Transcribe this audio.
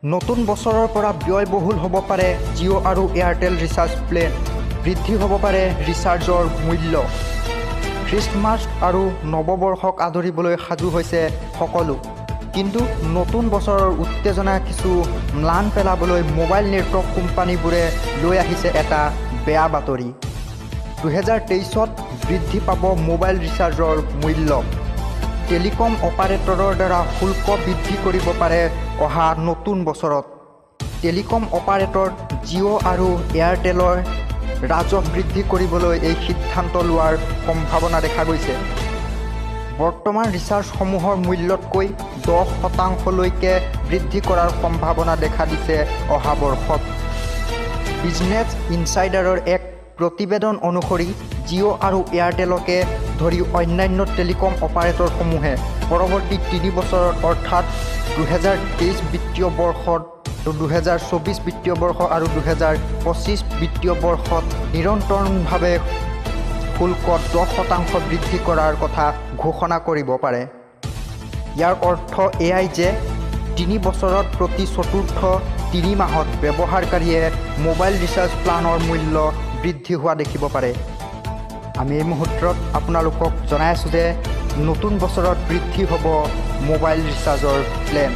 নতুন বছৰৰ পৰা ব্যয়বহুল হ'ব পাৰে জিঅ' আৰু এয়াৰটেল ৰিচাৰ্জ প্লেন। বৃদ্ধি হ'ব পাৰে ৰিচাৰ্জৰ মূল্য। খ্ৰীষ্টমাছ আৰু নৱবৰ্ষক আদৰিবলৈ সাজু হৈছে সকলো। কিন্তু নতুন বছৰৰ উত্তেজনা কিছু ম্লান পেলাবলৈ মোবাইল নেটৱৰ্ক কোম্পানীবোৰে লৈ আহিছে এটা বেয়া বাতৰি। 2023ত বৃদ্ধি পাব মোবাইল ৰিচাৰ্জৰ মূল্য। টেলিকম অপাৰেটৰৰ দ্বাৰা শুল্ক বৃদ্ধি কৰিব পাৰে অহা নতুন বছৰত। টেলিকম অপাৰেটৰ জিঅ' আৰু এয়াৰটেলৰ ৰাজহ বৃদ্ধি কৰিবলৈ এই সিদ্ধান্ত লোৱাৰ সম্ভাৱনা দেখা গৈছে। বৰ্তমান ৰিচাৰ্জসমূহৰ মূল্যতকৈ 10 শতাংশলৈকে বৃদ্ধি কৰাৰ সম্ভাৱনা দেখা দিছে অহা বৰ্ষত। বিজনেছ ইনচাইডাৰৰ এক প্ৰতিবেদন অনুসৰি, জিঅ' আৰু এয়াৰটেলকে ধৰি অন্যান্য টেলিকম অপাৰেটৰসমূহে পৰৱৰ্তী 3 বছৰত, অৰ্থাৎ 2023 বিত্তীয় বৰ্ষত, 2024 বিত্তীয় বৰ্ষ আৰু 2025 বিত্তীয় বৰ্ষত নিৰন্তৰভাৱে শুল্ক 10% বৃদ্ধি কৰাৰ কথা ঘোষণা কৰিব পাৰে। ইয়াৰ অৰ্থ এয়াই যে 3 বছৰত প্ৰতি চতুৰ্থ 3 মাহত ব্যৱহাৰকাৰীয়ে মোবাইল ৰিচাৰ্জ প্লানৰ মূল্য বৃদ্ধি হোৱা দেখিব পাৰে। আমি এই মুহূৰ্তত আপোনালোকক জনাই আছোঁ যে নতুন বছৰত বৃদ্ধি হ'ব মোবাইল ৰিচাৰ্জৰ প্লেন।